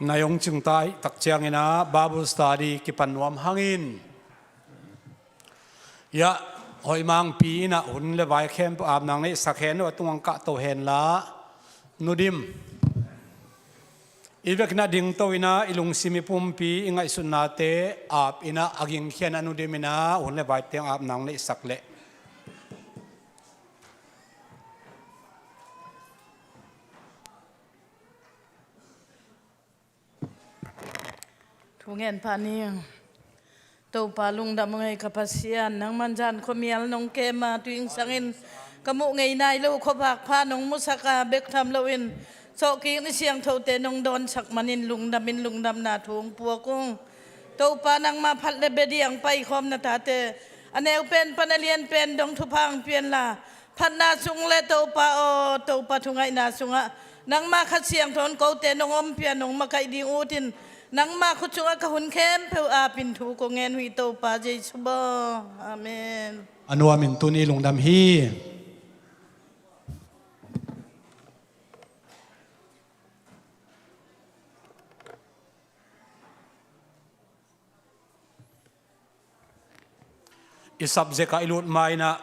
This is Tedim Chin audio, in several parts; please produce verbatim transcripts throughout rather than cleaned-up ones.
Na hong cingtai tak ciangin ah Bible study kipan nuam hangin, ia, hoih mangpi in ah hun le vai khempeuh ap nang neihsak hen, a tung ang kahto henla, Nu Dim, i vekin ah dingto in ah i lungsim i pumpi i ngaihsutnate ap in ah a gingkhia in ah Nu Dim in ah hun le vai teng ap nang neihsak leh. Thu ngen pah ning. Topa lungdam ngei ka Pasian, nangman zan khuamial nong kem a, tu-in sangin ka muh ngei nai lo khuavak pha nong musak a, bek tham loin sawhkik ni siangthote nong dawnsak manin lungdamin lungdamna thu hong puak ung. Topa, nangma phat le bia diang paikhawm na tate, a neu pen pan a lian pen dong thupha hong pia inla, phatna sung le Topa aw, Topa thungaihna sungah nangma Kha Siangtho in kote nong ompih a, nong makaih ding ut in, nangma khut sungah ka hun khempeuh ap in thu kong ngen uh hi, Topa Jesu baw. Amen. A nuamin tuni lungdam hi. I subject ah i lut ma in ah,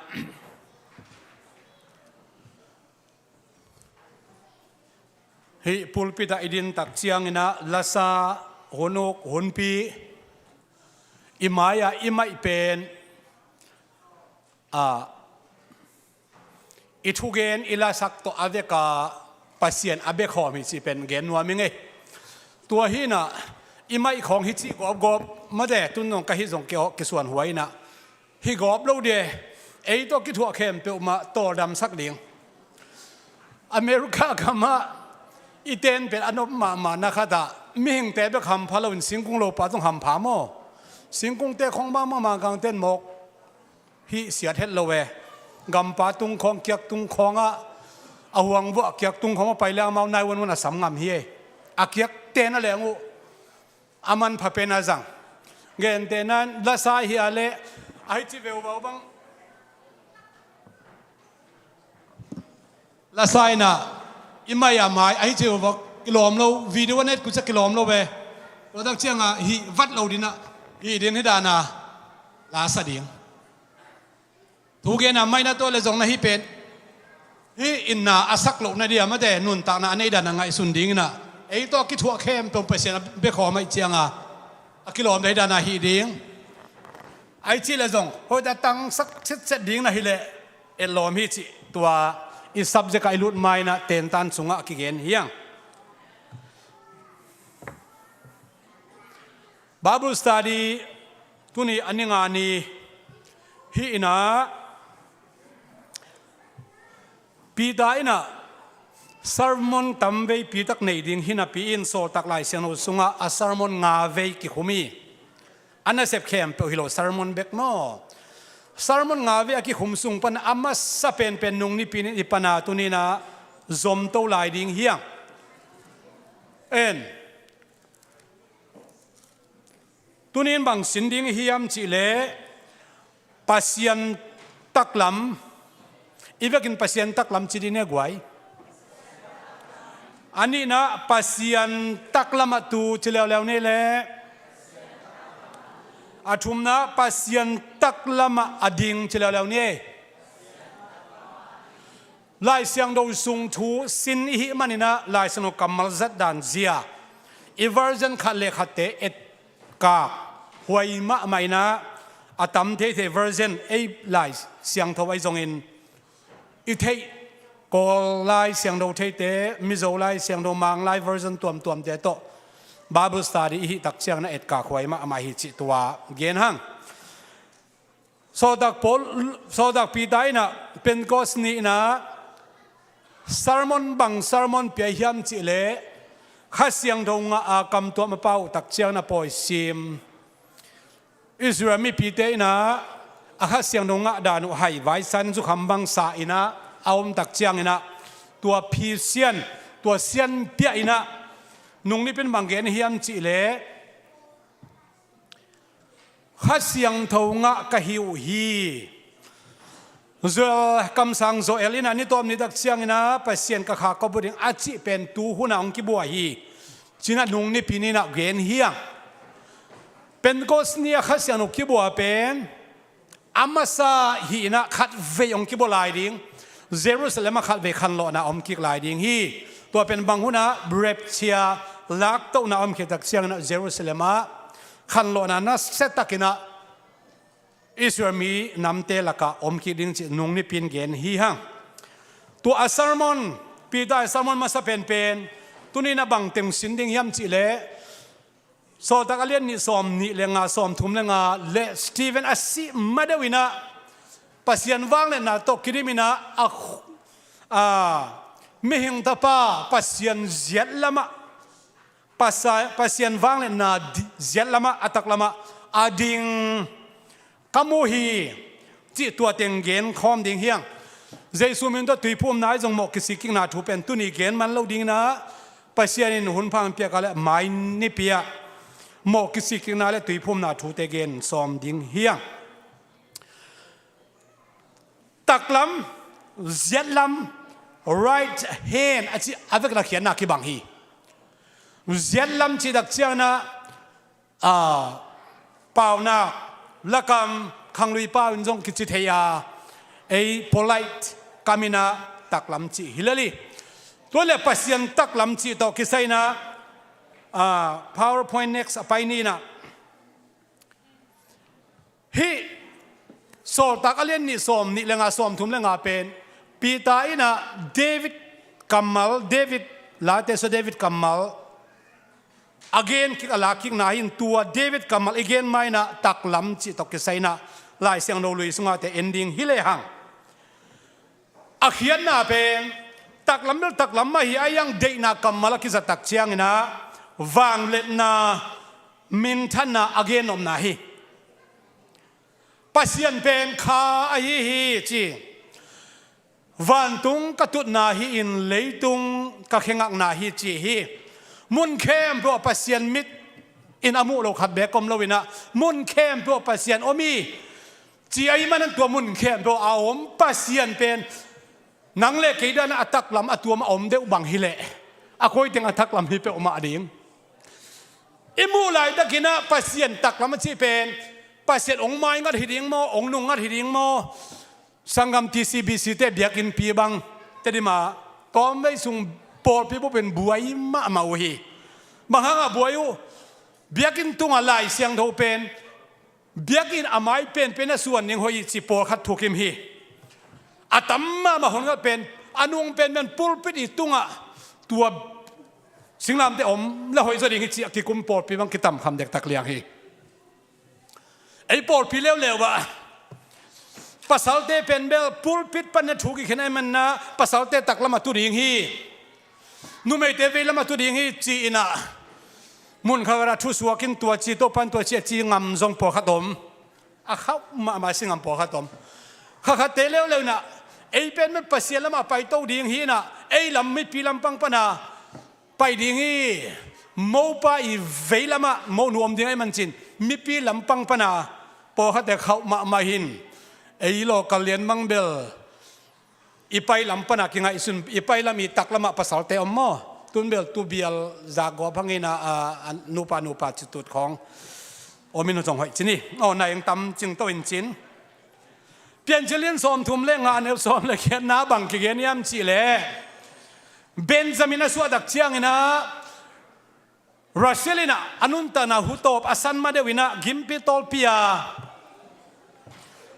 hih pulpit ah i din tak ciangin ah lasa, hun uk, hunpi, i mai-ah i maih pen, a, i thugen i lasak tawh a vekin Pasian a bia khawm hi cih pen gen nuam ing ei. Tua hi in ah i maih khawng hi cih gawpgawp mate, tun zong ka hih zong ki-, kisuan huai in ah, hi gawp lo ding, ei tawh kithuah khempeuh mah tawldamsak ding. America gamah i ten pen a nop mahmahna khatah mihingte bek hampha loin singkung lopa zong hampha maw? Singkungte khawng mahmah Mangkangten mawk hih siat het lo e. Gampa tung khawng, kiak tung khawngah, a huang vuah kiak tung khawngah pai leng amau nine one one a sam ngam hi e. A kiakte na leng uh a manpha pen a zang. Gentehna in lasa hi a leh, a hi ci veuvau bang. Lasa in ah i mai-ah mai, a hi ci veuvau kilawm lo, video a net kucia kilawm lo ve. Tua tak ciangah hih vat lo ding ah, hih ding hi dan a lasa ding. Thugen a maihna tawh le zong na hih pen, hih inna a sak lohna dia mate, nuntakna a neih dan a ngaihsun ding in ah, ei tawh kithuah khempeuh Pasian a bia khawm ahih ciangin a kilawm dai dan a hih ding. Ai cih le zong hoih tak tangsak setset ding na hih leh etlawm hi cih tua i subject ah i lut ma in ah tentan sungah kigen hi hang. Bible study tuni a ni nga ni hi in ah, Peter in ah sermon tamveipi tak nei ding hi napi in Sawltak Lai Siangtho sungah a sermon nga vei kikhum hi. A nasep khempeuh hi lo, sermon bek maw? Sermon nga vei a kikhum sung pan a masa penpen nung nipi in i pan a tuni in ah zomto lai ding hi hang. En. Tuni in bang sin ding i hiam cih leh Pasian taklam, i vekin Pasian taklam ci ding ne guai? A nihna Pasian taklam ah tu ci leuleu ni leh, a thumna Pasian taklam ah a ding ci leuleu ni. Lai Siangtho sung thu sin i hih manin ah Lai Siangtho kammal zat dan zia i version khat le khatte etkak huai mahmah in ah, a tam theithei version ei Lai Siangtho ahi zongin i theih Kawl Lai Siangtho theite, Mizo Lai Siangtho, Mang Lai version tuamtuamte tawh Bible study i hih tak ciangin ah etkak huai mahmah hi cih tua gen hang. Sawltak Paul, Sawltak Peter in ah Pentecost ni in ah sermon bang sermon pia hiam cih leh Kha Siangtho ngah a kamtuam a pau tak ciangin a pawisim Israel mipite in ah a Kha Siangtho ngah dan uh hai vaisan zukham bang sa in ah a om tak ciangin ah tua phisian, tua sianpiah in ah nung nipi in bang gen hiam cih leh Kha Siangtho ngah ka hi uh hi. Joel, kamsang Joel in ah ni tawm ni tak ciangin ah Pasian ka kha ka bu ding a cih pen tu hun ah hong kibuai hi. Cinah nung nipi ninah gen hiang. Pentecost ni a Kha Siangtho kibua pen a masa hi inah khat vei hong kibua lai ding. Jerusalem ah khat vei khanlawhna om kik lai ding hi. Tua pen bang hunah rapture, laktohna om khit tak cianginah Jerusalem ah khanlawhna nasia takinah Israel mi namte lakah om kik ding cih nung nipin gen hi hang. Tua a sermon, Peter a sermon masa penpen tuninah bang teng sin ding hiam cihleh, Sawltak a lian nih, sawm nih le nga, sawm thum le nga le Stephen a sih madeuh inah Pasian vangliatna tawh kidim inah a khu-, a, mihing tapa Pasian ziat lamah, Pasa-, Pasian vangliatna di-, ziat lamah, a tak lamah a ding ka mu hi, cih tua teng gen khawm ding hiang. Jesu min tawh tuiphumna ahi zong mawh kisikkikna thu pen tuni gen man lo dinginah Pasian in hun phang piak a le mai nipi ah mawh kisikkikna le tuiphumna thute gen sawm ding hiang. Taklam, ziatlam, right hand a cih a vekna khiatna kibang hi. Ziatlam cih tak cianginah, a, paunak, lakam, khanglui pau in zong kici thei a, ei polite kam inah taklam cih hi lel hi. Tua le Pasian taklam cih tawh kisai inah, a, PowerPoint next a pai ni inah. Hih Sawltak a lian nih, sawm nih le nga, sawm thum le nga pen Peter inah David kammal, David, Late sua David kammal a gen kik, a lak kikna hi in, tua David kammal i gen ma inah taklam cih tawh kisai inah Lai Siangtho lui sungah te en ding hi lehang. A khiatna pen taklam bel taklam mah hi a, a iang deihna kammal a kizat tak cianginah vangliatna, minthanna a gen nopna hi. Pasian pen kha ahi hi ci. Vantung ka tutna hi in leitung ka khengakna hi ci hi. Mun khempeuh ah Pasian mit in a muh lo khat beek om lo inah mun khempeuh ah Pasian om hi. Ci ahi manin tua mun khempeuh a om Pasian pen nang le kei dan a taklam a tuam a om deuh bang hileh a koiteng a taklam hi peuhmah ding. I muh laitakinah Pasian taklam a cih pen Pasian hong maingat hi ding maw, hong nungngat hi ding maw? Sanggam T C B C te biakinnpi bang Tedim ah tawmvei sung pawlpi bup in buai mahmah uh hi. Bang hangah buai uh? Biakinn tungah Lai Siangtho pen biakinn a mai penpen a suan ning hoih hi ci pawlkhat thukim hi. A tam mahmah hun khat pen a nung penpen pulpit i tungah tua singlamteh om le hoih zaw ding hi ci a kikum pawlpi bang kitamkham dektak liang hi. Ei pawlpi leuleu ah pasalte pen bel pulpit pan a thu kikhen ahih manin ah pasalte taklam a tu ding hi. Numeite veilam a tu ding hi ci-in ah mun khat ah thusuak in tua ci, Topa'n tua ci a ci ngam zong pawlkhat om. A khauh mahmah si ngam pawlkhat om. Kha khatte leuleu in ah ei pen bel Pasian lamah paito ding hi in ah ei lam mipi lampang pan a pai ding hi. Mopa i veilamah monu om ding ahih mancin mipi lampang pana pawlkhatte khauh mahmah hin ei local lian mang bel i pai lam pana kingaihsun, i pai lam i taklamah pasalte om maw? Tun bel tu bial zakgawp hangin a, a, a nupa nupa citut khawng om in zong hoih ci ni. Aw, na eng tam cingto in cin. Piancil in sawmthum le nga neu sawm le giatna bang kigen hiam cihleh Benjamin a suahtak ciangin ah Russell in ah a nuntakna hutawp a san madeuh in ah gimpi tawlpi a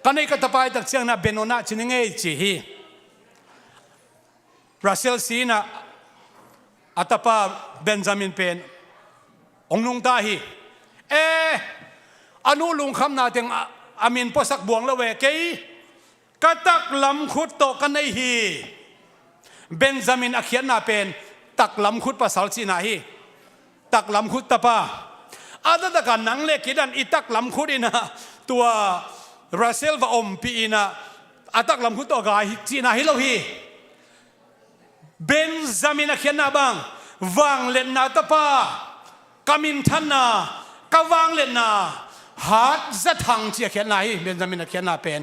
ka neih ka tapa i tak ciangin ah Benoni ci ni ngei ci hi. Russell si in ah a tapa Benjamin pen hong nungta hi. Eh, a nu lungkhamna teng a, a min puasak buang lo e, kei ka taklam khut tawh ka nei hi. Benjamin a khiatna pen taklam khut pasal cihna hi. Taklam khut tapa. A taktak a nang le kei dan i taklam khut in ah tua Russell va ompih in ah a taklam khut tawh a gai hi cihna hi lo hi. Benjamin a khiatna bang, vangliatna tapa, ka minthanna, ka vangliatna, hat zathang ci a khiatna hi. Benjamin a khiatna pen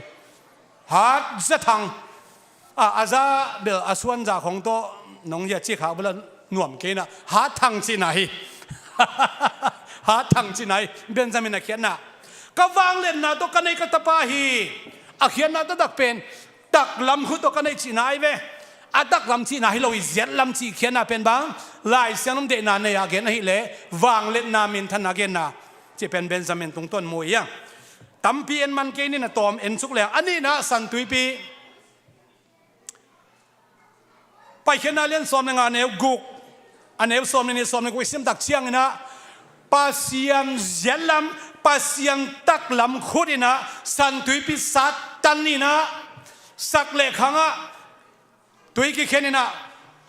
hat zathang. A, a za bel a suan za khong tawh nong hia ci kha bula nuam kei na, hat thang cihna hi. Hat thang cihna hi. Benjamin a khiatna, ka vangliatna tawh ka nei ka tapa hi. A khiatna taktak pen taklam khut tawh ka nei cihna ahi ve. A taklam cihna hi lo hi, ziatlam cih khiatna pen bang, Lai Siangtho deihna nei a gen ahih leh vangliatna minthanna genna cih pen Benjamin tungtawn mu hi a. Tampi en man kei ning, a tawm en suk leng, a nihna San Tuipi. Paikhiatna lian sawm le nga, a neu guk, a neu sawm le nih, sawm le guk i sim tak ciangin ah, Pasian ziatlam, Pasian taklam khut in ah San Tuipi sat tan in ah, sak le khang ah tui kikhen in ah,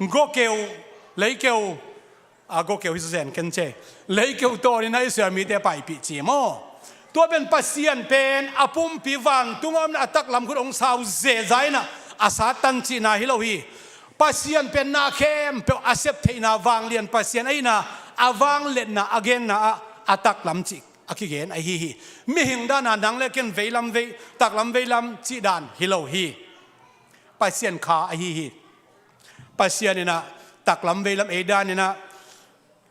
gokeu, leikeu, a, gokeu hi zen ken ce. Leikeu tawh in ah Israel mite paipih ci maw. Tua pen Pasian pen a pumpi vantung a om in ah a taklam khut hong sau zeza in ah a sat tan cihna hi lo hi. Pasian pen na khempeuh a sep theihna vanglian Pasian ahihna, a vangliatna a genna ah a taklam cih a kigen ahi hi. Mihing dan a nang le ken veilam vei, taklam veilam cih dan hi lo hi. Pasian kha ahi hi. Pasian in ah taklam veilam ei dan in ah,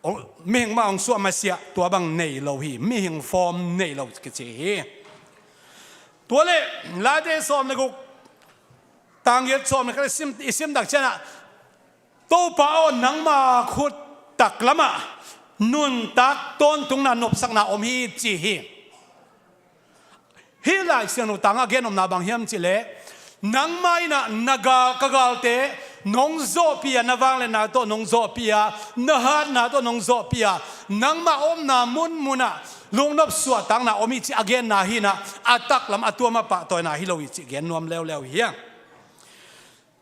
hong, mihing mah hong suah masiah tua bang nei lo hi. Mihing form nei lo kici hi. Tua leh Late sawm le guk, tang giat, sawm le khat i sim, i sim tak ciang ah, Topa aw, nangma khut taklam ah nuntak tawntungna nopsakna om hi ci hi. Hih Lai Siangtho tang ah gen nopna bang hiam cih leh, nangmah in ah na gal, ka galte nong zawhpih a, na vangliatna tawh nong zawhpih a, na hatna tawh nong zawhpih a, nangmah omna munmun ah lungnop suahtakna om hi cih a genna hi in ah, a taklam a tuam a pahtawina hi lo hi cih gen nuam leuleu hi a.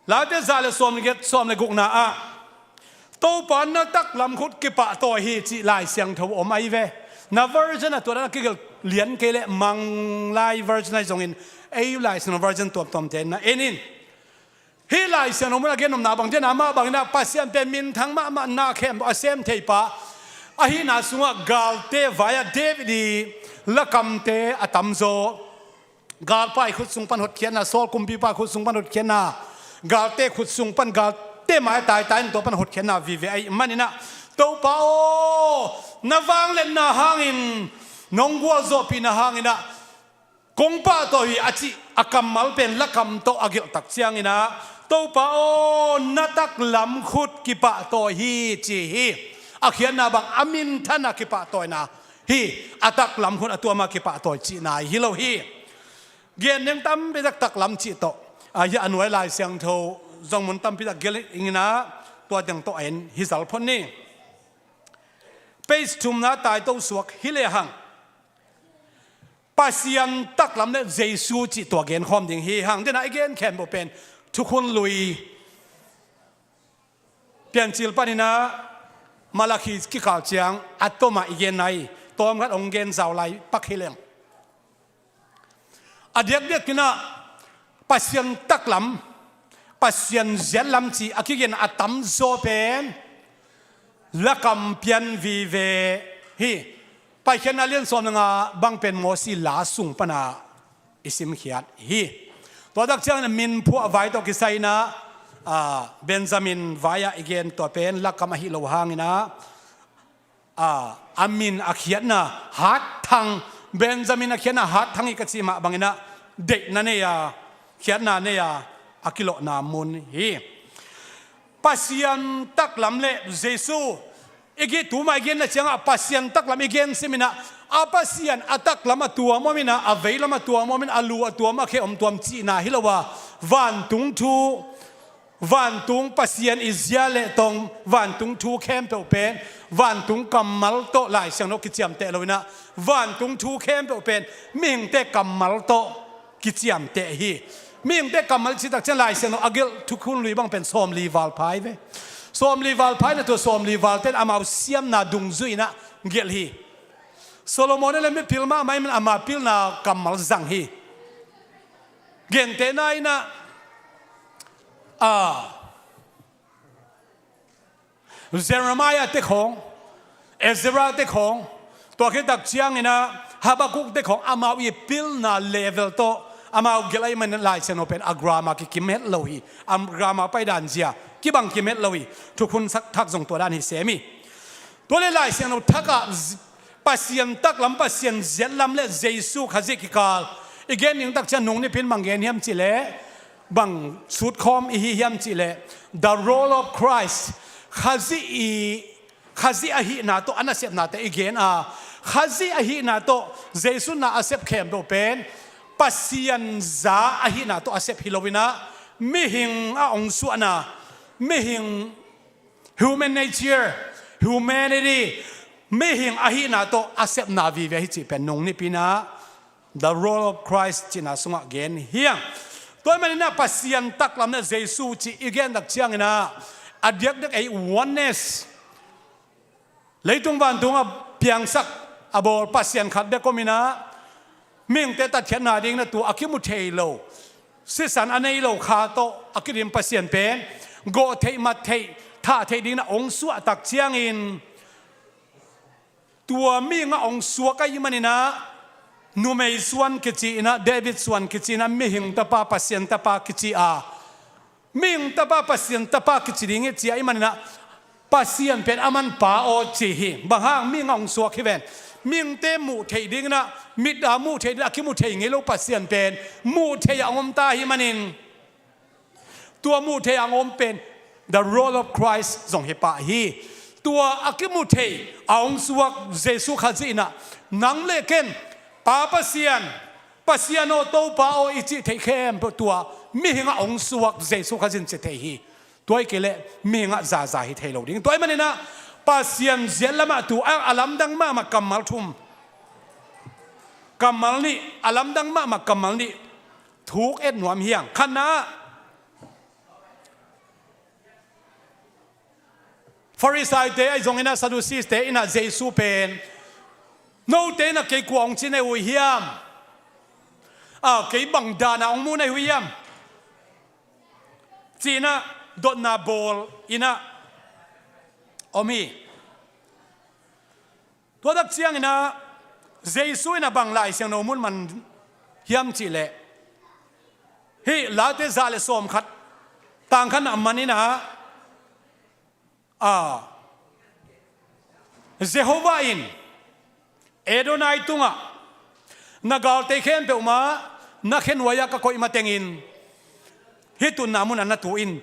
Late za le sawm le giat, sawm le gukna ah, Topa na taklam khut kipahtawi hi cih Lai Siangtho om ahi ve. Na version a tua dan a kigelh lian kei leh Manglai version ahi zongin, ei Lai Siangtho version tuamtuamte in na en in. Hih Lai Siangtho mun a gen nopna bang ciang ah, amah bang in ah Pasian pen minthang mahmah, na khempeuh a sem thei pa ahihna sungah galte vai ah David i lakamte a tamzaw. Galpa i khut sung pan hotkhiatna, Saul kumpipa khut sung pan hotkhiatna, galte khut sung pan, galte mai taitai in tua pan hotkhiatna vive ahih manin ah, Topa aw, na vangliatna hangin, nong gualzawhpihna hangin ah kong pahtawi hi a cih a kammal pen lakam tawh a gelh tak ciangin ah, Topa aw, na taklam khut kipahtawi hi ci hi. A khiatna bang, a minthan a kipahtawina hi, a taklam khut a tuam a kipahtawi cihna hi lo hi. Gen ding tampi tak taklam cih tawh, a, hi a nuai Lai Siangtho zong mun tampi tak gelh ing in ah, tua teng tawh en hi zal phot ni. Page thumna tai to suak hi lehang, Pasian taklam le Jesu cih tua genkhawm ding hi hang. Dena i gen khempeuh pen Thukhun Lui Piancil panin ah Malakhi kikal ciang a tom ah i genna hi. Tawmkhat hong gen zau lai pak hi leng. A diakdiak in ah Pasian taklam, Pasian ziatlam cih a kigen a tamzaw pen lakam pian vive hi. Paikhiatna lian sawm le nga bang pen Mosi la sung pan ah i simkhiat hi. Tua tak ciangin ah min phuah vai tawh kisai in ah, a, Benjamin vai ah i gen tua pen lakam ahi lo hangin ah, a, a min a khiatna hatthang, Benjamin a khiatna hatthang hi ka cih mah bangin ah deihna nei a, khiatna nei a, a kilawhna mun hi. Pasian taklam le Jesu i gen, tuma i genna ciangah Pasian taklam i gen sim in ah, a Pasian a taklam a tuam om in ah, a veilam a tuam om in, a lu a tuam, a khe om tuam cihna hi lo a, vantung thu, vantung Pasian i zia le tong, vantung thu khempeuh pen vantung kammal tawh Lai Siangtho kiciamteh lo in ah, vantung thu khempeuh pen mihingte kammal tawh kiciamteh hi. Mihingte kammal cih tak ciang Lai Siangtho a gelh Thukhun Lui bang pen sawmli valpha hi ve. Sawmli valpha in ah, tua sawmli valte in amau siamna dungzui in ah gelh hi. Solomon in ah mipil mahmah ahih manin ama pilna kammal zang hi. Gentehna in ah, a, Jeremiah te khawng, Ezra te khawng, tua khit tak ciangin ah Habakkuk te khawng, amau i pilna level tawh amau gelh ahih manin Lai Siangtho pen a grammar kikim het lo hi. A grammar paidan zia Hih bang kimet lo hi. Thukhun sak thak zong tua dan hi sem hi. Tua le Lai Siangtho thak ah z-, Pasian taklam, Pasian ziatlam le Jesu Khazih kikal i gen ding tak ciang nung nipin bang gen hiam cih leh, bang sutkhawm i hi hiam cih leh, the role of Christ, Khazih i, Khazih ahihna tawh a nasepnate i gen a, Khazih ahihna tawh Jesu na a sep khempeuh pen Pasian za ahihna tawh a sep hi lo in ah, mihing a ong suahna, mihing, human nature, humanity, mihing ahihna tawh a sepna vive hi cih pen nung nipin ah the role of Christ cihna sungah gen hi hang. Tua ahih manin ah Pasian taklam le Jesu cih i gen tak ciangin ah, a diakdiak ei oneness, leitung vantungah piangsak a bawl Pasian khat bek om in ah, mihingte tatkhiatna dingin ah tua a kimu thei lo, sisan a nei lo kha tawh a kidim Pasian pen, gawh theih, mat theih, thah theih dingin ah ong suah tak ciangin, tua mihing a ong suak ahih manin ah, numei suan kici in ah, David suan kici in ah, mihing tapa, Pasian tapa kici a, mihing tapa, Pasian tapa kici ding hi ci ahih manin ah, Pasian pen a man pa aw ci hi. Bang hang? Mihing a ong suak hi ven. Mihingte muh theih dingin ah, mit a muh theih dingin ah a kimu thei ngei lo Pasian pen muh theih a ong om ta ahih manin, tua muh theih a ong om pen the role of Christ zong hi pah hi. Tua a kimu thei a ong suak Jesu Khazih in ah, nang le ken, Pa Pasian, Pasian aw, Topa aw i cih theih khempeuh tua mihing a ong suak Jesu Khazih in ci thei hi. Tua hi kei leh mihing ah zaza hi thei lo ding. Tua ahih manin ah Pasian ziatlam ah tu a, a lamdang mahmah kammal thum, kammal nih, a lamdang mahmah kammal nih thuk et nuam hi hang. Khatna ah, Farisaite ahi zongin ah, Sadduceeste in ah Jesu pen, note in ah kei kua ong ci na hi uh hiam? A, kei bang dan a ong mu na hi uh hiam? Ci in ah dotna bawl in ah om hi. Tua tak ciangin ah Jesu in ah bang Lai Siangtho mun man hiam cih leh, hih Late za le sawmkhat, tang khatna man in ah, a, Jehovah in Adonai tungah, na galte khempeuh mah na khe nuai-ah ka koih matengin hih tunna munah na tu in,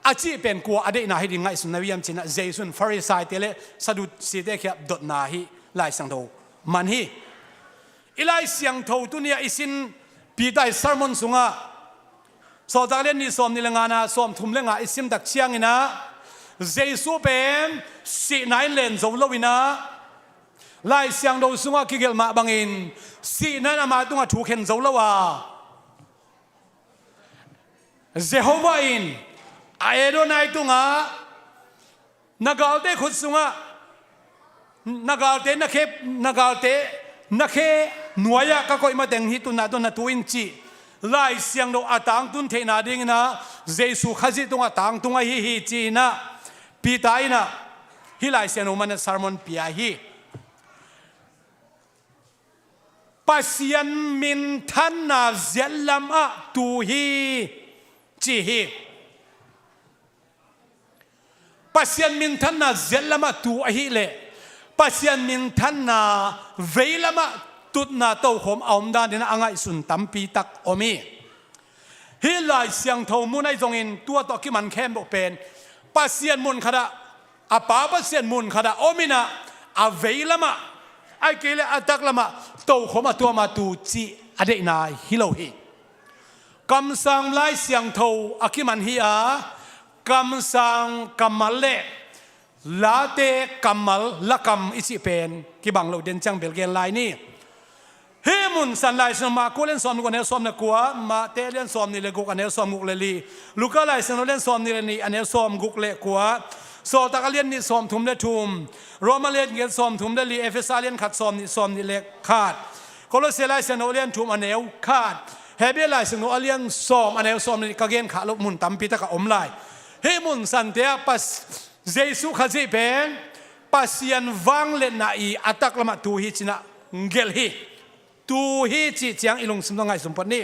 a cih pen kua a deihna hi ding ngaihsun na uh hiam ci in ah Jesu in Farisaite le Sadduceete kiang dotna hih Lai Siangtho man hi. I Lai Siangtho tuni-ah i sin Peter i sermon sungah, Sawltak lian nih sawm nih le ngana, sawm thum le nga i sim tak ciangin ah, Jesu pen sihna in len zo lo in ah, Lai Siangtho sungah kigelh mah bangin sihna in ama tungah thu khen zo lo a, Jehovah in a Adonai tungah, na galte khut sungah, na galte na khe, na galte na khe nuai-ah ka koih mateng hih tunna tungah na tu in cih Lai Siangtho a tangtun theihna dingin ah Jesu Khazih tungah tangtung ahi hi ci in ah Peter in ah hih Lai Siangtho man in ah sermon pia hi. Pasian minthanna ziatlam ah tu hi ci hi. Pasian minthanna ziatlam ah tu ahih leh, Pasian minthanna veilam ah tutna tokhom a om dan in ah a ngaihsun tampi tak om hi. Hih Lai Siangtho mun ahi zongin tua tawh a kiman khempeuh pen Pasian mun khatah, a Pa Pasian mun khatah om in ah, a veilam ah, ahih kei leh a taklam ah tokhom a tuam a tu cih a deihna hi lo hi. Kamsang Lai Siangtho a kiman hi a, kamsang kammal le Late kammal, lakam i cih pen kibang lo den ciang bel gen lai ni. Hih mun san Lai Siangtho Marka lian sawm le guk a neu sawm le kua, Mate lian sawm nih le guk a neu sawm guk le li, Luka Lai Siangtho lian sawm nih le nih a neu sawm guk le kua, Sawltak a lian nih sawm thum le thum, Roma lian giat sawm thum le li, Efesa lian khat sawm nih, sawm nih le khat, Kolose Lai Siangtho lian thum a neu khat, Hebru Lai Siangtho a lian sawm a neu sawm le nih, ka gen khah loh mun tampi tak a om lai. Hih mun sante ah Pas-, Jesu Khazih pen Pasian vangliatna i a taklam ah tu hi ci in ah gelh hi. Tu hi cih ciang i lungsim tawh ngaihsun phot ni.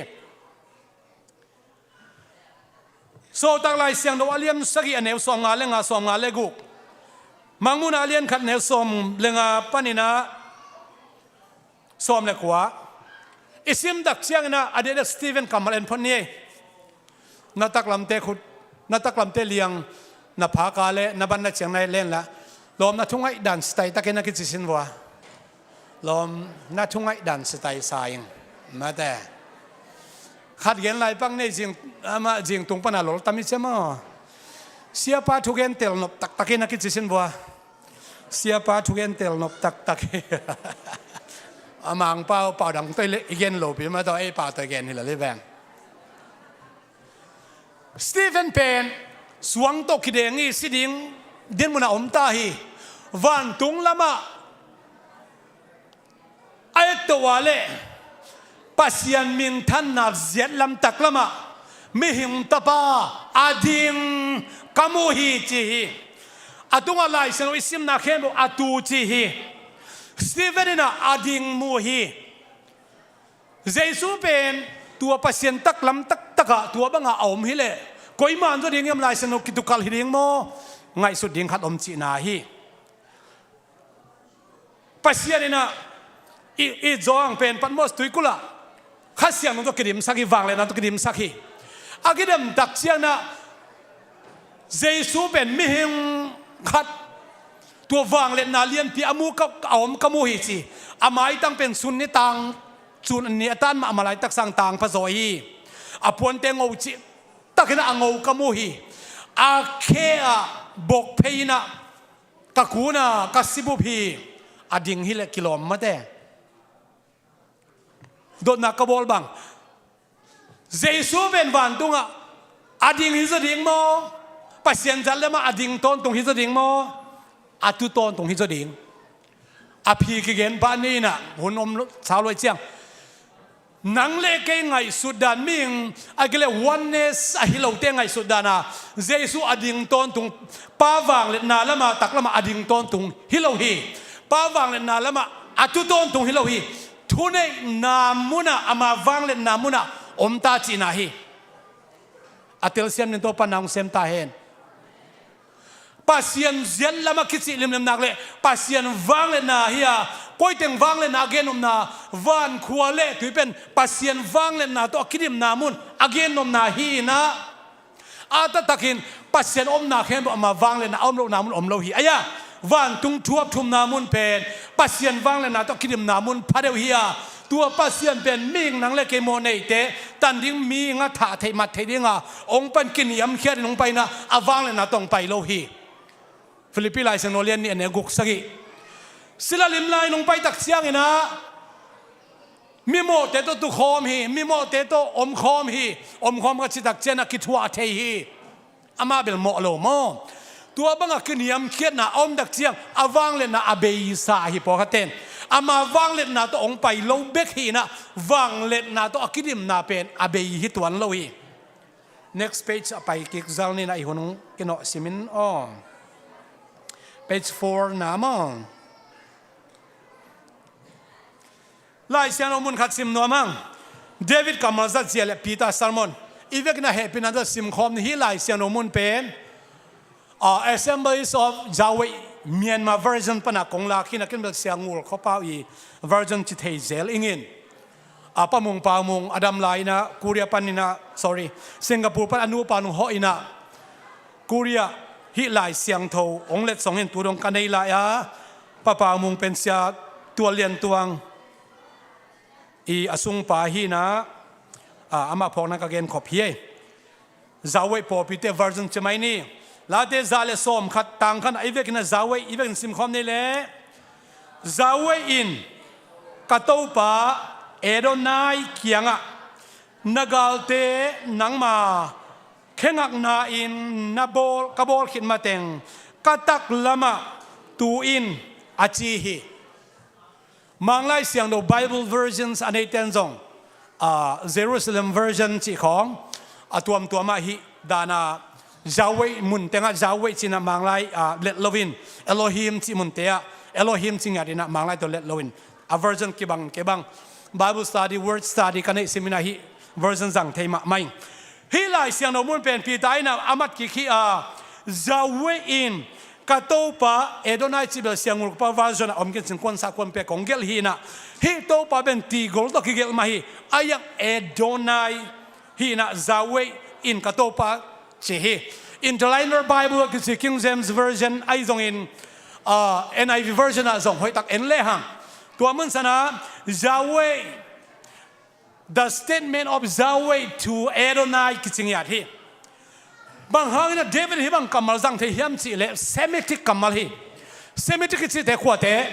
Sawltak Lai Siangtho a lian sagih a neu sawmnga le nga, sawmnga le guk. Mangmuhna a lian khat neu sawm le nga panin ah sawm le kua. I sim tak ciangin ah a diakdiak Stephen kammal en phot ni ei. Na taklamte khut, na taklamte liang, na phaka le na ban na ciang na len la. Lawm, na thungaih dan sitai takin a kici sin vua. Lawm, na thungaih dan sitai sa ing. Mate. Khat gen lai pak nei zing, amah zing tung pana lol tam i cia maw. Siapa thugen tel nop taktakin a kici sin vua. Siapa thugen tel nop taktak hi. A Mangpau, pau dang toi le i gen lo pi ma tawh ei pau toi gen hi la le veng. Stephen pen suang tawh kideng i si ding dinmun a om ta hi. Vantung lamah a et to a le Pasian minthanna ziat lam tak lamah mihing tapa a ding ka mu hi ci hi. A tungah Lai Siangtho i simna khempeuh a tu ci hi. Stephen in ah a ding mu hi. Jesu pen tua Pasian taklam taktakah tua bangah a om hileh koiman zaw ding hiam, Lai Siangtho kitukalh hi ding maw? Ngaihsut ding khat om cihna hi. Pasian in ah i, i zawng pen Patmos tuikulh ah Kha Siangtho tawh kidimsak hi, vangliatna tawh kidimsak hi. A kidem tak ciangin ah Jesu pen mihing khat tua vangliatna lianpi a mu ka, a om ka mu hi ci. A maitang pen sun ni tang, sun ni a tan mah a malai taksang tang pha zaw hi. A puante ngo cih takin ah a ngo ka mu hi. A khe ah bok phei in ah ka kun a ka sibup hi. A ding hileh kilawm mate. Dotna ka bawl bang, Jesu pen vantungah a ding hi zaw ding maw? Pasian zat lamah a ding tawntung hi zaw ding maw? A tu tawntung hi zaw ding. A phi kigen pah ni in ah hun om lo, sau lo i ciang. Nang le kei ngaihsut dan mihing a kile oneness a hi lote ngaihsut dan a Jesu a ding tawntung, Pa vangliatna lamah tak lamah a ding tawntung hi lo hi. Pa vangliatna lamah a tu tawntung hi lo hi. Thuneihna munah, ama vangliatna munah om ta cihna hi. A telsiam nin tawh pan nang sem ta hen. Pasian ziat lamah kicih limlim nak le Pasian vangliatna hi a, koiteng vangliatna a gennopna, vankhua le tui pen Pasian vangliatna tawh a kidimna mun a gennopna hi in ah, a taktakin Pasian omna khempeuh ama vangliatna a om lohna mun om lo hi. Aia, vantung thuap thumna mun pen Pasian vangliatna tawh a kidimna mun pha deuh hi a, tua Pasian pen mihing nang le kei mawh neite, tan ding mihing a thah theih mat theih dinga hong pan kiniamkhiatin hong paina a vangliatna tawh hong pai lo hi. Philippi Lai Siangtho lian nih a neu guk sagih. Sila lim lai nong pai tak ciangin ah mimawhte tawh tukhawm hi, mimawhte tawh omkhawm hi. Omkhawm ka citak ciangin ah kithuah thei hi. Amah bel mawh lo maw? Tua bangah kiniamkhiatna a om tak ciang a vangliatna a beisa hi pawlkhatten. Ama vangliatna tawh hong pai lo bek hi in ah vangliatna tawh a kidimna pen a bei hi tuan lo hi. Next page a pai kik zal ni in ah i hun hong kinawh simin aw. Page four na maw? Lai Siangtho mun khat sim nuam ang. David kammal zat zia le Peter sermon. I vekin a hehpihna tawh simkhawm ni hi. Lai Siangtho mun pen, ah, Assemblies of Yahweh Myanmar version pana kong lak hi in ah, ken bel Sia Ngul Khua Pau i version ci thei zel ing in. Ah, Pa Mung, Pau Mung a dam lai in ah Korea pan in ah, sorry, Singapore pan a nupa nung hawh in ah Korea hih Lai Siangtho hong letsong hi in tu dong ka nei lai a, Pa Pau Mung pen Sia Tual Lian Tuang i a sungpa hi in ah, ah, amah phawkna ka genkhop hi ei. Yahweh pawlpite version ci mai ni. Late za le sawm khat tang khat ah i vekin ah Yahweh i vekin simkhawm ni le. Yahweh in ka Topa Adonai kiangah, na galte nangma khengakna in na bawl, ka bawl khit mateng ka taklamah tu in, a ci hi. Manglai Siangtho Bible versions a neiten zong, ah, Jerusalem version cih khawng a tuamtuamah hih dana Yahweh mun tengah Yahweh cihna Manglai, ah, let loin Elohim cih munte ah Elohim cih ngiatinah Manglai tawh let loin a version kibang kibang Bible study, word study ka neih simin ah hih version zang thei mahmah ing. Hih Lai Siangtho mun pen Peter in a mat kik hi a, Yahweh in ka Topa, Adonai cih bel Siangngolpa version ah om kei cin kuansa kuan pia kong gelh hi in a, hih Topa pen tigol tawh kigelh mah hi. A iang Adonai hi in a, Yahweh in ka Topa ci hi. Interlinear Bible kici King James Version ahi zongin, ah, N I V version ah zong hoihtak en lehang, tua mun san ah Yahweh, the statement of Yahweh to Adonai kici ngiat hi. Bang hangin a David hih bang kammal zang thei hiam cih leh Semitic kammal hi. Semitic kicite khuate,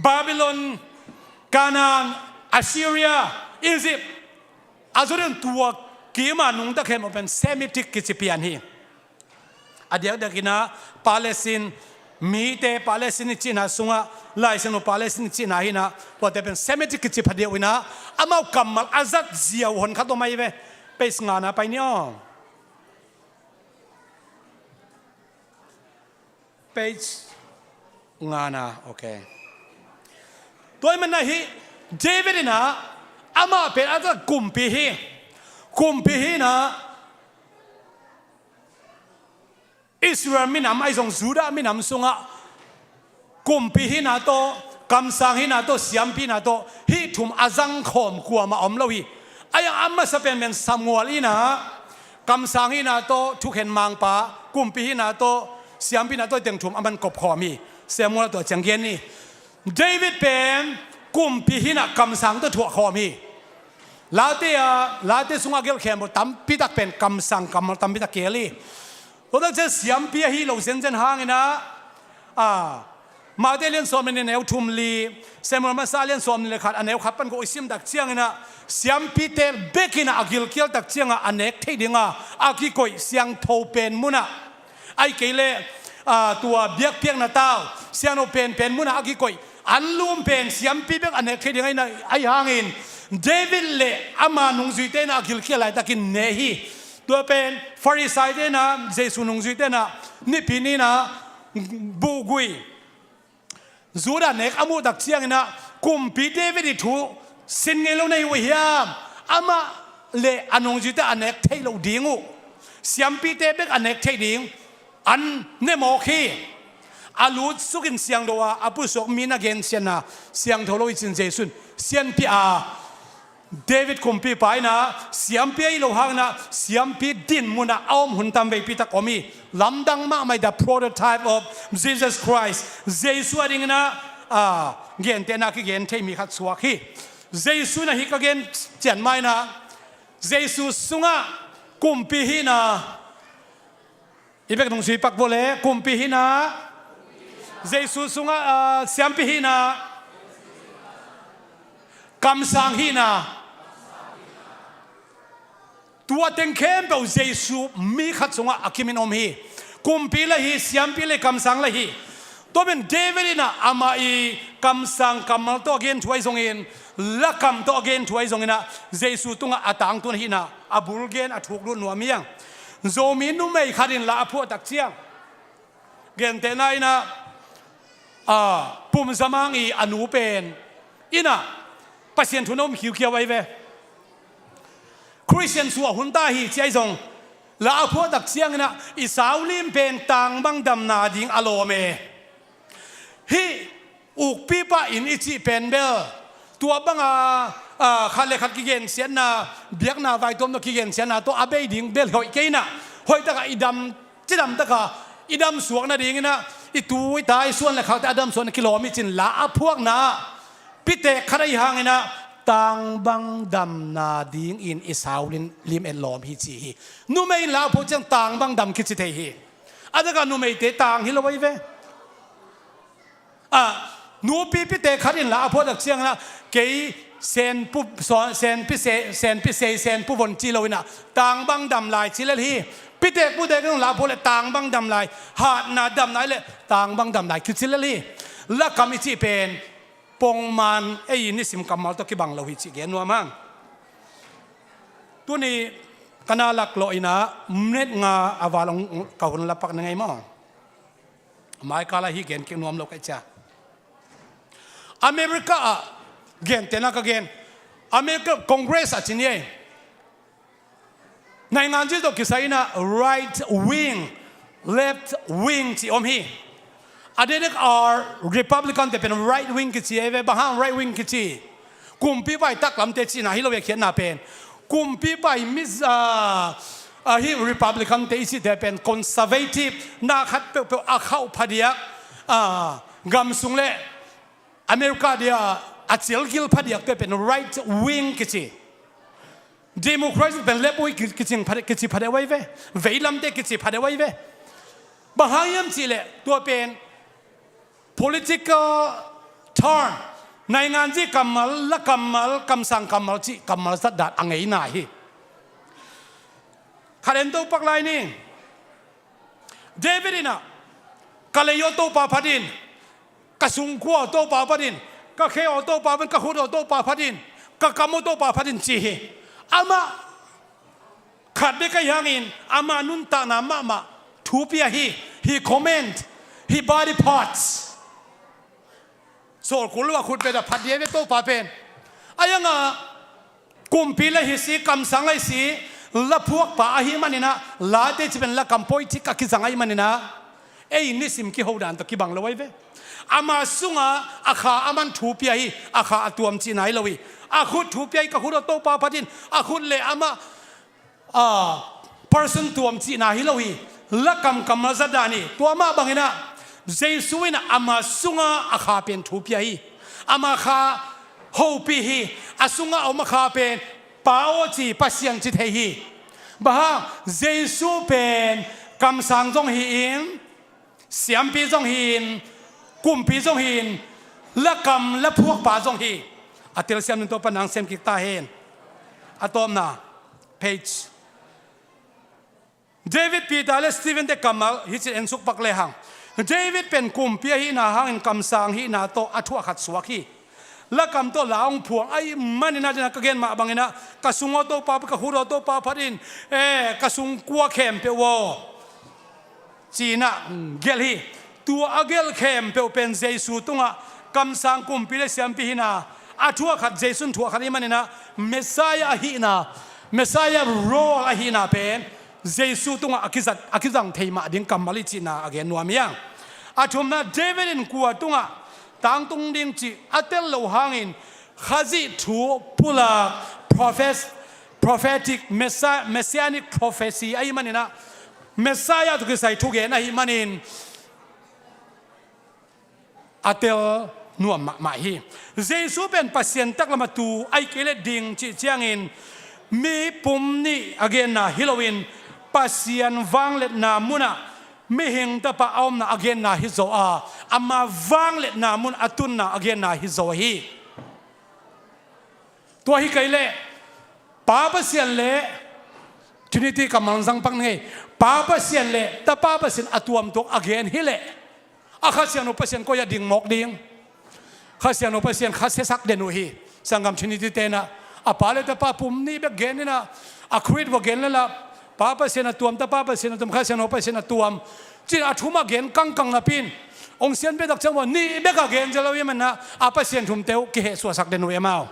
Babylon, Canaan, Assyria, Egypt, a zurian tua kima nungta khempeuh pen Semitic kici pian hi. A diakdiak in a Palestine mite, Palestine i cihna sungah, Lai Siangtho Palestine i cihna hi in a, tuate pen Semitic kici phadiau in a, amau kammal a zat ziau hon khat om ahi ve. Page ngana pai ni aw. Page ngana, ok. Tua ahih manin a hih David in a, amah pen a zat kumpi hi. Kumpi hi in a, Israel minam ahi zong Judah minam sungah kumpi hihna tawh, kamsang hihna tawh, siampi hihna tawh, hih thum a zangkhawm kuamah om lo hi. Ahi a masa penpen Samuel in a, kamsang hihna tawh thukhen mangpa, kumpi hihna tawh, siampi hihna tawh, hih teng thum a man kopkhawm hi. Samuel ah tua ciang gen ni. David pen kumpi hi in a, kamsang tawh thuakkhawm hi. Late a, Late sungah gelh khempeuh tampitak pen kamsang kammal tampitak keel hi. Tua tak ciang siampi ahi lo zenzen hangin a, a, Matthai lian sawm le nih a neu thum li, Samuel masa lian sawm nih le khat a neu khat pan ko i sim tak ciangin a, siampite bek in a, a gilkial tak ciangah a nek theih dingah a kikoih siangtho pen munah, ahih kei leh, a, tua biakpiakna tau, siangtho penpen munah a kikoih anlum pen siampi bek a nek theih ding ahi na, ahi hangin David le ama nungzuite in a gilkial laitakin ne hi. Tua pen Farisai-te in a, Jesu nungzuite in a, Nipi ni in a, buhgui Judah nek a muh tak ciangin a, kumpi David i thu sin ngei lo na hi uh hiam? Amah le a nungzuite a nek theih loh ding uh, siampite bek a nek theih ding an ne mawk hi. A lut sukin siangtho a, a pusuak mi na gensiatna siangtho lo hi ci-in Jesu in sianpih a, David kumpipa in a, siampi ahi lo hangin a, siampi din munah a om hun tam veipi tak om hi. Lamdang mahmah, the prototype of Jesus Christ. Jesu a dingin a, a, gentehna kigen thei mi khat suak hi. Jesu in a, hih ka gen ciat ma in a, Jesu sungah kumpi hihna, i bek nung sui pak vua le, kumpi hihna, Jesu sungah, a, siampi hihna, kamsang hihna, tua teng khempeuh Jesu mi khat sungah a kimin om hi. Kumpi la hi, siampi la hi, kamsang la hi. Tua pen David in a, amah i kamsang kammal tawh a gen thu ahi zongin, lakam tawh a gen thu ahi zongin a, Jesu tungah a tangtun ahihna a bul gen a thuk lut nuam hi hang. Zomi numei khat in la a phuah tak ciang, gentehna in a, a, Pum Za Mang i a nu pen in a, Pasian thu na um khiukhiau ahi ve. Khristian suah hun ta hi ci ahi zong, la a phuah tak ciangin a, i saulim pen tang bang damna ding a lawm e. Hih ukpipa inn i cih pen bel, tua banga, a, khat le khat kigensiatna, biakna vaituam tawh kigensiatna tawh a bei ding bel hoih kei in a, hoih takah i dam, cidam takah i damsuak nadingin a, i tu i ta i suan le khalte a damsuakna kilawm hi ci-in la a phuakna ah, pitek khat ahi hangin a, tang bang damna dingin i saulim, lim et lawm hi ci hi. Numei in la a phuak ciang tang bang dam kici thei hi. A takah numeite tang hi lo ahi ve. A, nupi pitek khat in la a phuah tak ciangin a, kei senpu, so-, senpi se-, senpi sei, senpu von ci lo in a, tang bang dam lai ci lel hi. Pitek putek in la a phuah leh tang bang dam lai, hatna damna i leh tang bang dam lai kici lel hi. Lakam i cih pen pongman ei nisim kammal tawh kibang lo hi cih gen nuam hang. Tuni ka na laklawh in a, minute nga a val hong ka hun la pak na ngei maw? Mai kal ah hih gen kik nuam lo ka hih ciang, America ah, gentehna ka gen, America Congress ah ci ni ei. Nainganzi tawh kisai in ah right wing, left wing ci om hi. A dek dek a Republican te pen right wing kici ei ve, bang hang right wing kici? Kumpipa i taklamte cihna hi lo ve, khiatna pen. Kumpipa i mi, ah, ah, hi Republican te i cihte pen conservative, na khat peuhpeuh a khauh phadiak, ah, gam sung le America dia a cilgil phadiakte pen right wing kici. Democratic pen left wing ki-, kicing phade-, kici phadeuh ei ve. Veilamte kici phadeuh ei ve. Bang hang hiam cihleh tua pen political term, nainganzi kammal, la kammal, kamsang kammal cih kammal zat dan a ngeina hi. Khat en to pak lai ni. David in ah, ka lei aw Topa phat in, ka sungkua aw Topa phat in, ka khe aw Topa phat in, ka khut aw Topa phat in, ka kam aw Topa phat in ci hi. Amah khat bek ahi hangin ama nuntakna mahmah thu pia hi. He comment, he body parts. Sawlkul lo a khut bek a phat ding ei ve Topa pen. Ahi hang a kumpi la hi si, kamsang la hi si, la phuakpa ahih manin ah, late ci pen la kam politic a kizang ahih manin ah, ei nisim kiho dan tawh kibang lo ei ve. Ama sungah a kha aman thu pia hi, a kha a tuam cihna hi lo hi. A khut thu pia hi, ka khut aw Topa phat in, a khut le amah a, person tuam cihna hi lo hi. La kam kammal zat dan hi. Tua mah bangin ah Jesu in ah ama sungah a kha pen thu pia hi. Ama kha hopih hi. A sungah a om a kha pen Pa aw ci, Pasian ci thei hi. Bang hang, Jesu pen kamsang zong hi-in, siampi zong hi-in, kumpi zong hi-in, la kam la phuakpa zong hi. A telsiam nung Topa nang sem kik ta hen. A tawpna page. David, Peter le Stephen te kammal hi cin en suk pak lehang, David pen kumpi ahihna hangin kamsang hihna tawh a thuah khat suak hi. La kam tawh la hong phuang ahih manin ah, dena ka gen mah bangin ah, ka sung aw Topa, ka khut aw Topa phat in, eh, ka sungkua khempeuh aw ci-in ah gelh hi. Tua a gelh khempeuh pen Jesu tungah kamsang, kumpi le siampi hihna a thuah khat, Jesu in thuah khat ahih manin ah Messiah ahihna, Messiah role ahihna pen Jesu tungah a kizat, a kizang thei mah ding kammal hi cihna a gen nuam hi hang. A thumna, David in kua tungah tangtung ding cih a tel loh hangin Khazih thu pulak, prophes-, prophetic, Messiah, messianic prophecy ahih manin ah, Messiah tawh kisai thugen ahih manin a tel nuam mahmah hi. Jesu pen Pasian taklam a tu ahih kei leh ding cih ciangin, mi pum nih a genna hi loin, Pasian vangliatna munah mihing tapa a omna a genna hi zaw a, ama vangliatna mun a tunna a genna hi zaw hi. Tua hi kei leh Pa Pasian le, Trinity kammal zang pak ni ngei, Pa Pasian le Tapa Pasian a tuamtuak a gen hi leh, a Kha Siangtho Pasian koi ah ding mawk ding? Kha Siangtho Pasian kha siasak den uh hi. Sanggam Trinity te in ah, a Pa le Tapa pum nih bek gen in ah, a Creed va gen le la, Pa Pasian a tuam, Tapa Pasian a tuam, Kha Siangtho Pasian a tuam ci-in a thum a gen kangkang napi in, hong sianpih tak ciang ua nih bek a gen zel lo hi manin ah, a Pasian thumte uh kihehsuahsak den uh hi amau.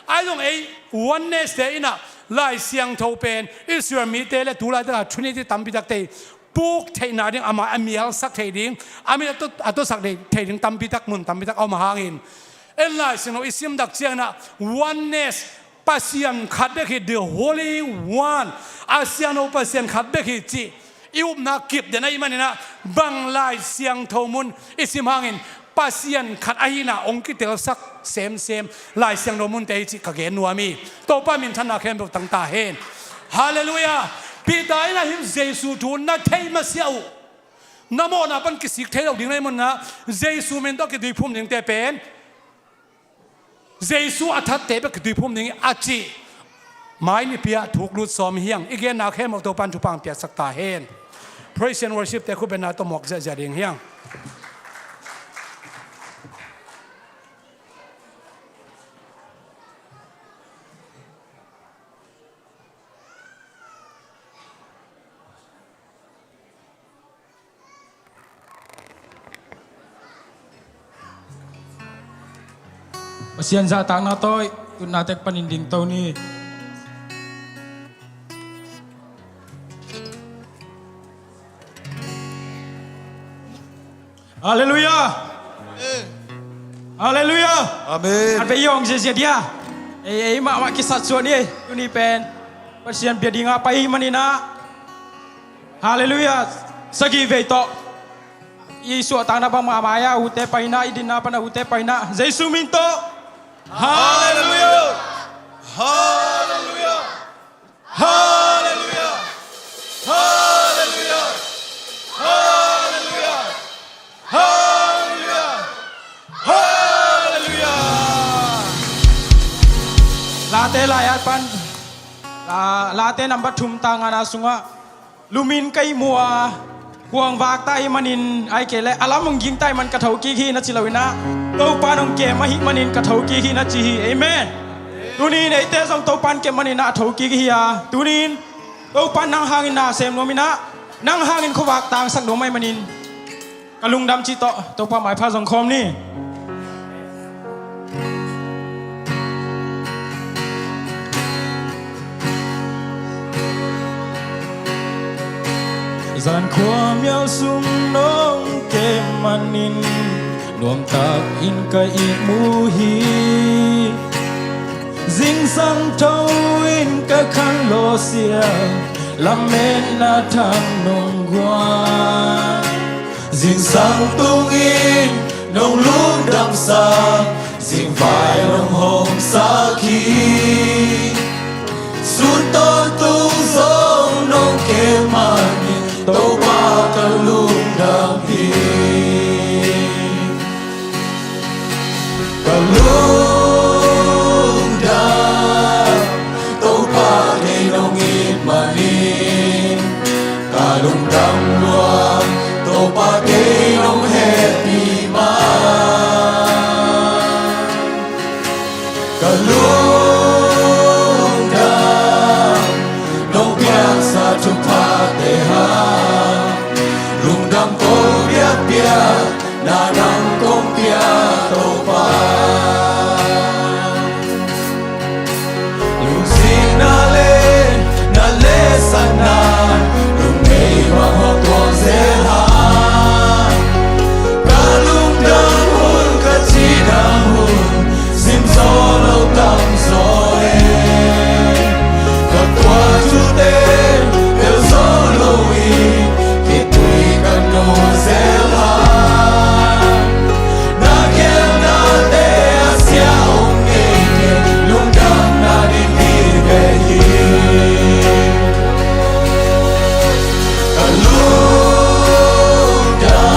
Ahi zong ei Oneness te in ah Lai Siangtho pen Israel mite le tu laitak a Trinity tampi takte puk theihna ding, amah a mialsak thei ding, a mit a to, a tosak thei, thei ding tampi tak, mun tampi tak a om a hangin, en Lai Siangtho i sim tak ciangin ah Oneness, Pasian khat bek hi, the Holy One, a Siangtho Pasian khat bek hi cih i upna kip den ahih manin ah, bang Lai Siangtho mun i sim hangin Pasian khat ahihna hong kitelsak semsem Lai Siangtho munte hi cih ka gen nuam hi. Topa minthanna khempeuh tang ta hen. Halleluiah. Peter in ah hih Jesu thu na theih masiah uh, na mawhna pan kisik thei lo ding na hih manin ah, Jesu min tawh kituiphum dingte pen Jesu a thatte bek kituiphum ding hi a cih mai nipi ah thuk lut sawm hi hang. I genna khempeuh Topa'n thupha piaksak ta hen. Praise and worship te khut bengna tawh mawk ziahziah ding hi hang. Pasian zahtakna tawh i utna tek panin dingto ni. Halleluiah. Halleluiah. Amen. An pe i awng ziazia dia. Ei ei mahmah kisat suan i ei. Tuni pen Pasian bia dinga pai maninah. Halleluiah. Sagih vei tawh i suahtakna bang mahmah a, ute paina, i dinna pana ute paina, Jesu min tawh. Halleluiah. Halleluiah. Halleluiah. Halleluiah. Halleluiah. Halleluiah. Halleluiah. Late lai-at pan, la- Late nambat thum tangana sungah, lumin ka ihmu a, kuang vak ta ahih manin, ahih kei leh a lam hong ging ta ahih man ka thokik hi na ci loinah, Topa nong kem ahih manin ka thokik hi na ci hi. Amen. Tunin eite zong Topa in kem maninah a thokik hi a, tunin Topa in nang hangin na sem nuam inah, nang hangin khuavak tangsak nuam ahih manin, ka lungdam cih tawh Topa maipha zong khawm ni. Zan khuamial sung nong kem manin nuamtak in ka ihmu hi. Zingsang tho in ka khan lawsia, lametna thang nong guan. Zingsang tungin nong lungdamsak, zingvai nong hawmsak hi. Sun tawntung zong nong kem manin Topa ka lungdam hi. Ka lungdam, Topa kei nong it manin ka lungdam lua, Topa kei nong hehpih man. Ka lungdam, nong piaksa thuphate hang, lungdam ko biakpiak, na nang kong pia Topa. Lungzinna le na lesatna, lungmei bang hong tuang zel hang. Ka lungdam hun, ka cidam hun, sim zaw lo tam zaw e. Ka tuah thute tel zo lo in, khitui ka nuam zel hang. Na gelnate a sia om ngeingei, lungdamna ding hi ve hi. Ka lungdam,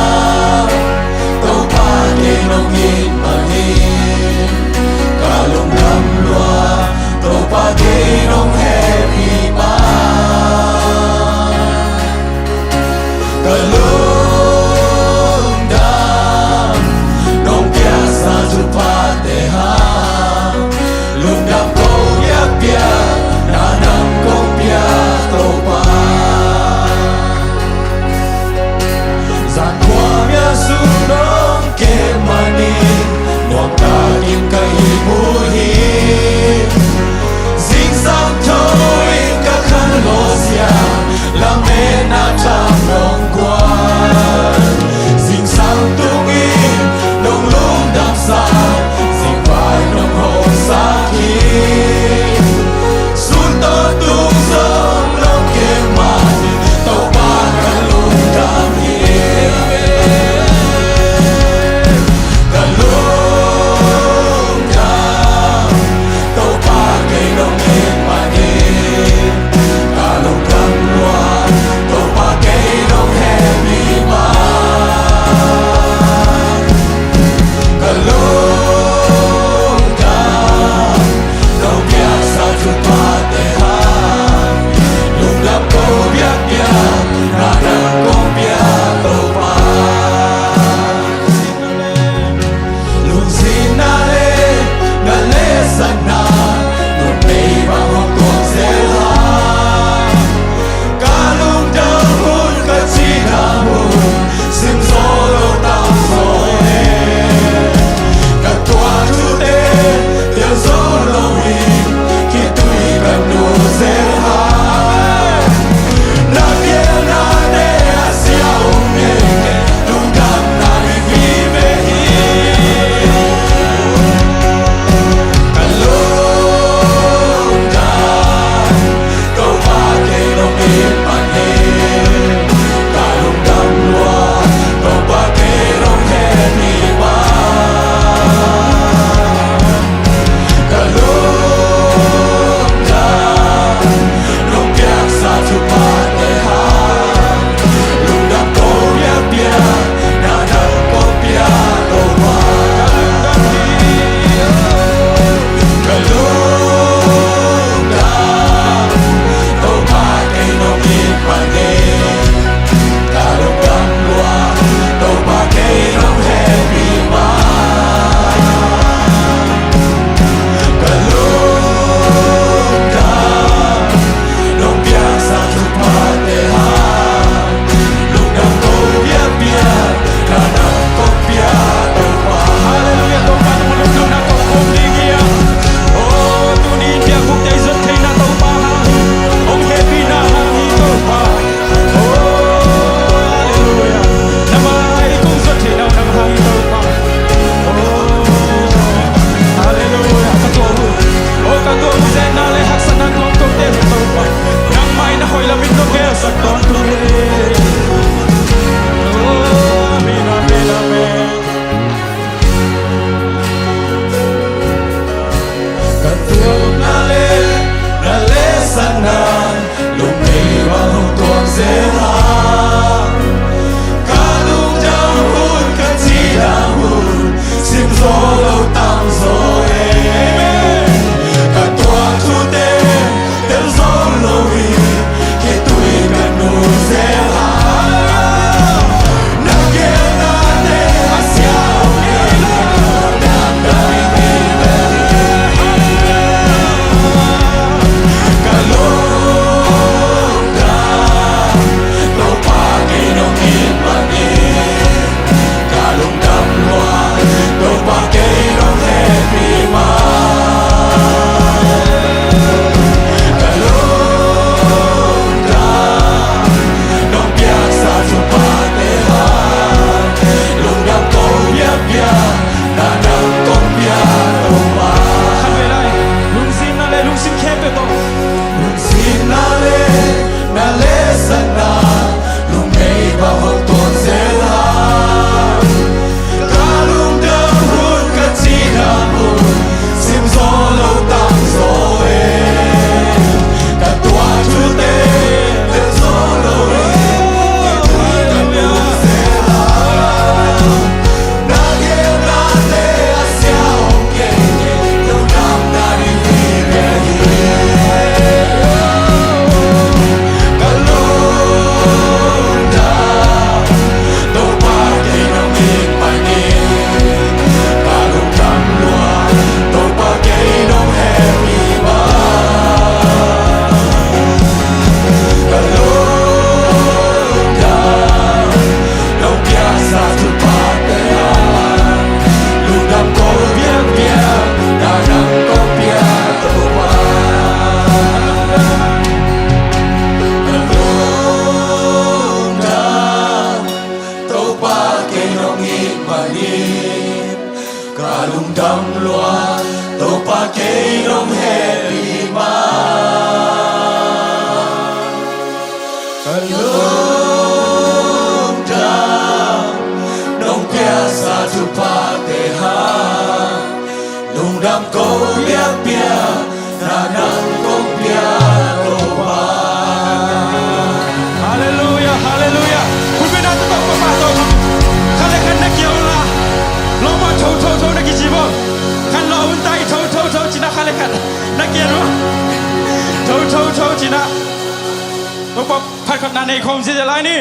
Topa kei nong it manin ka lungdam lua, Topa kei nong hehpih man. Ka lungdam, nong piaksa thuphate hang, lungdam ko biakpiak, na nang kong pia Topa. Zan khuamial sung nong kem manin nuamtak in ka ihmu hi. Zingsang tho in ka khan lawsia, lametna thang nong guan. A lungdam lua, Topa kei nong heh hi mah. Ka lungdam, nong piaksa thuphate hang lungdam ko biakpiak, na nang kong piak Topa. Halleluia, halleluia. Hun bena tu tawh papa tawh khat le khat na kial un la. Lawmah tho tho tho na kici baw. Khan lawh un ta i tho tho tho cina khat le khat na kial un. Tho tho tho cina. Tawh pap phat khat na nei khawm zia lai ni.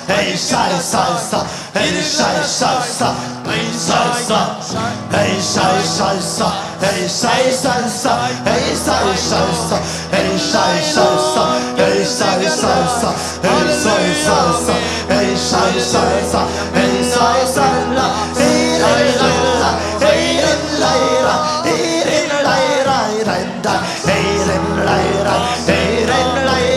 Hey, Hey, sai, sai, sai. Hey, sai, sai, sai. Hey, sai, sai, sai. Hey, sai, sai, sai. Hey, sai, sai, sai. Hey, sai, sai, sai. Hey, sai, sai, sai. Hey, sai, sai, sai. Hey, sai, sai, sai. Hey, sai, sai, sai. Hey, sai, sai, la. Hey, la, la, la. Hey, la, la, la. Hey, la, la, la. Hey, la, la, la. Hey, la, la, la.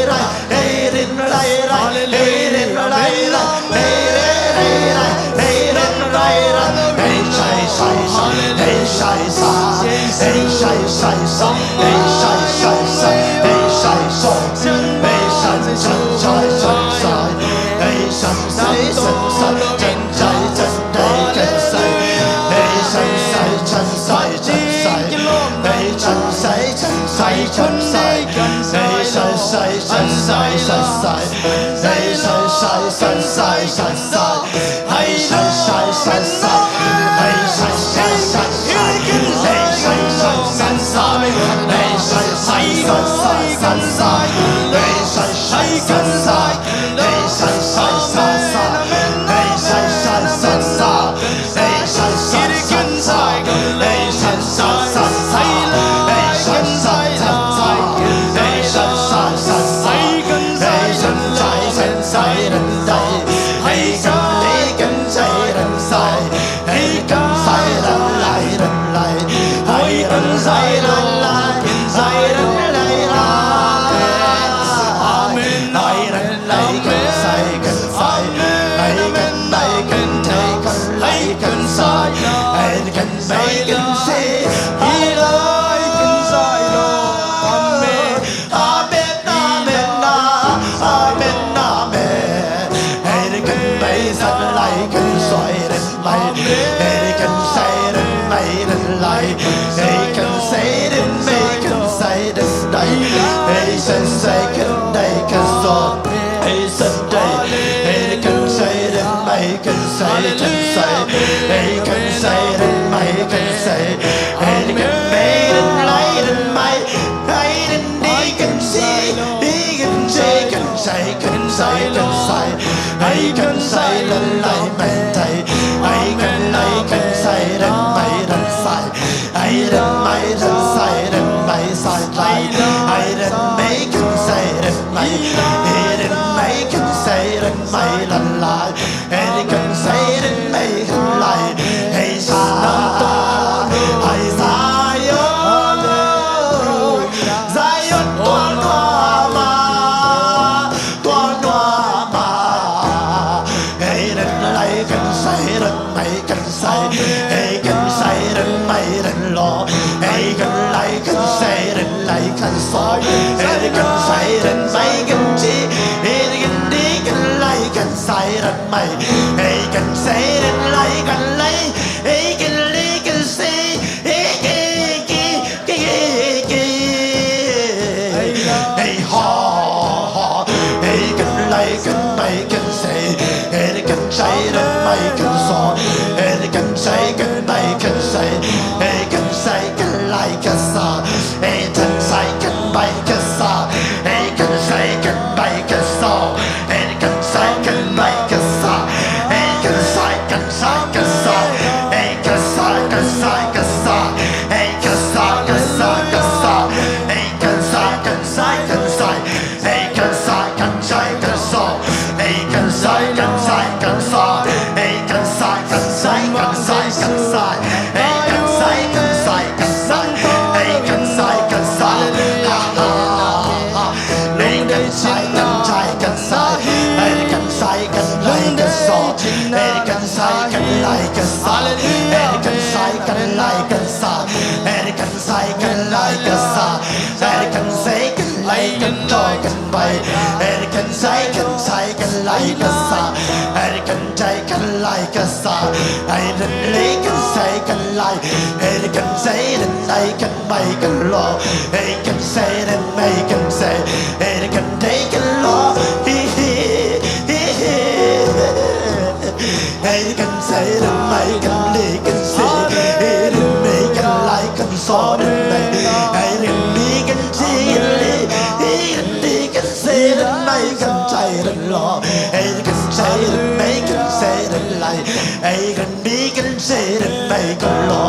Ei kan bi kan se kan bai kan lo.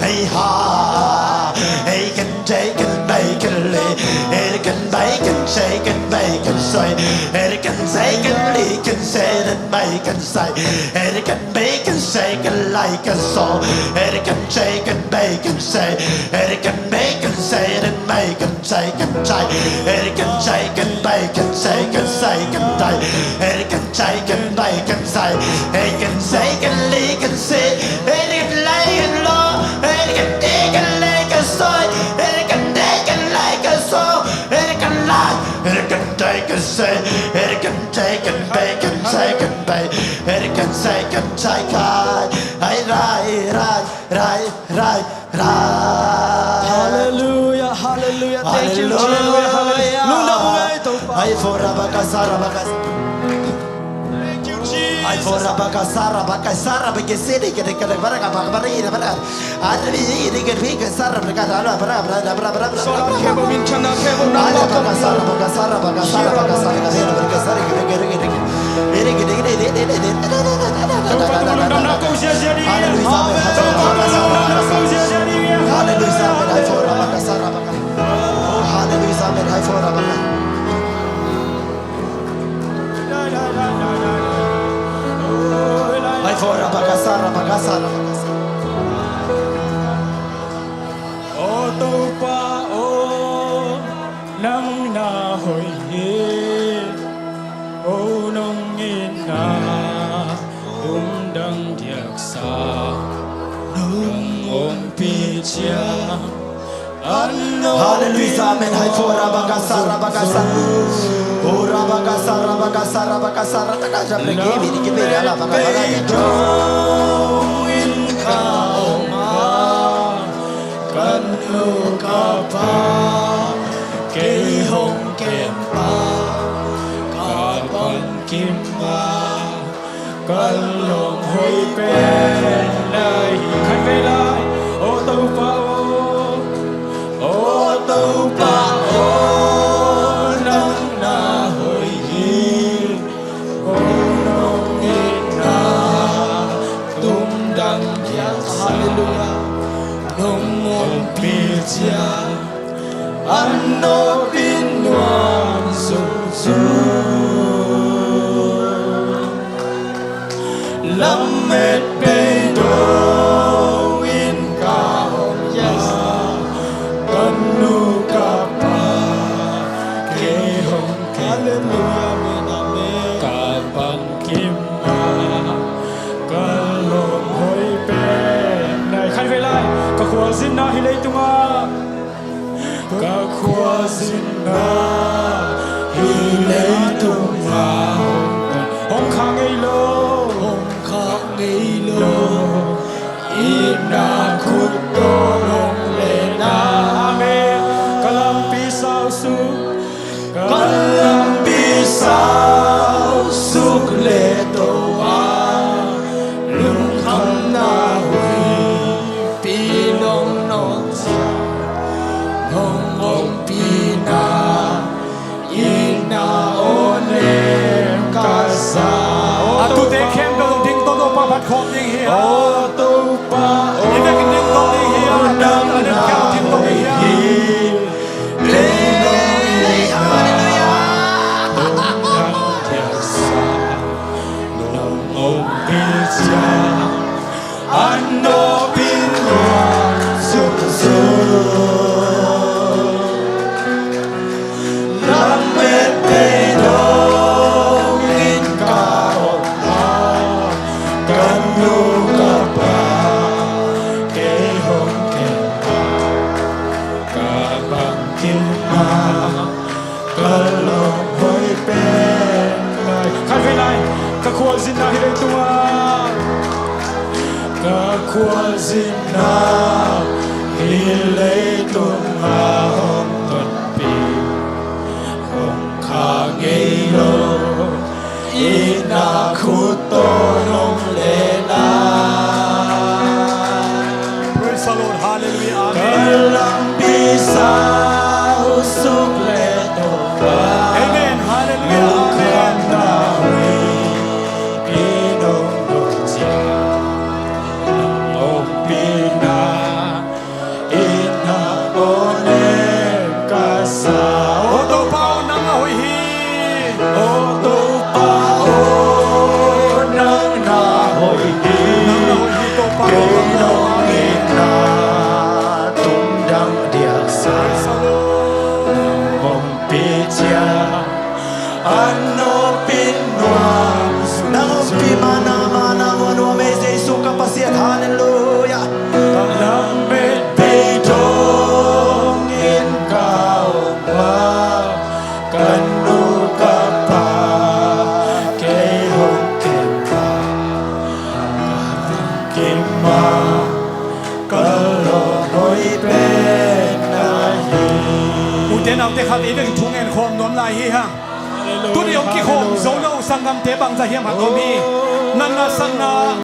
Ei ha. Ei kan jai kan bai kan le. Ei kan bai kan se kan bai kan soi. Ei kan se kan li kan se kan bai kan sai. Ei kan bai kan se kan lai kan so. Ei kan jai kan bai kan se. Ei kan bai kan se kan bai kan sai kan sai. Ei kan sai kan bai kan sai kan sai kan tai. Ei kan sai kan bai kan sai. Ei kan sai kan li kan si. Ei kan lai kan lo. Ei kan di kan le kan soi. Ei kan di kan lai kan so. Ei kan lai. Ei kan tai kan sai. Ei kan tai kan bai kan sai kan bai. Ei kan sai kan sai kai. Ai rai rai rai. Rai, rai. Hallelujah, hallelujah. Thank you, Jesus. Hallelujah. Hallelujah. Lungdam ung ei Topa. Ai fo rabakasa rabakasa. Thank you, Jesus. Ai fo rabakasa rabakasa rabakasa de kede kede baraka baraka baraka baraka. Ari de kede kede sara baraka baraka baraka baraka baraka. Sora kebo min chana kebo na. Ai rabakasa rabakasa rabakasa rabakasa rabakasa de kede kede kede kede. Aw Topa aw, nang na hoih hi. Ko nong itna tumdang diaksa nong ompih ciang. Hallelujah, amen. Hai fo rabakasa rabakasa. O rabakasa rabakasa rabakasa rabakasa. Lam et pei dong in ka om a, ka nu ka pa kei hong kem pa, ka pan kim a, ka lawm hoih pen na hi. Khatvei lai. O Topa aw, o Topa aw, nang na hoih hi. Ko nong itna tumdang diaksa nong ompih ciang, a nop in nuam suk suk. Lam et pei dong in ka om a, ka nu ka pa kei hong kem a, ka pan kim a, ka lawm hoih pen na hi. Khatvei lai. Ka khualzinna hih leitungah, ka khualzinna hih leitungah hong khah ngei lo, hong khah ngei lo. Itna khut tawh hong lehna. Amen. Ka lampi sausuk, ka lampi sausuk le to a, lungkhamna huihpi nong nawk ciang, hong ompihna itna aw nem ka sa. A tute khempeuh ding to, Topa phat khawm ding hi. O Topa aw, i vekin ding to ding hi. A nem, a nem khempeuh ding to ding hi. Hallelujah. A nop in nuam suk suk. Lam et pei dong in ka om a, ka nu ka pa kei hong kem a, ka pan kim a, ka lawm hoih pen na hi. Khatvei lai. Ka khualzinna hih leitungah, ka khualzinna hih leitungah hong tonpih, hong khah ngei lo. Itna khut tawh nong lehna. Praise the Lord. Hallelujah. Amen. Ka lampi sausuk le to a. Amen. Hallelujah. Amen. Lungkhamna huihpi nong nawk ciang. An nopin nuam, nang ompih mahmah, nang nuam ei Jesu ka Pasian, halleluiah. Ka lamet bei dongin ka om a, ka nu ka pa kei hong khen kha, kim a, ka lawm hoih pen na hi. Ute naute, khat i veng thu ngen khawm nuam lai hi hang. Tuni hong kikhawm zo lo sanggamte bangzah hiam khat om hi. Natna satna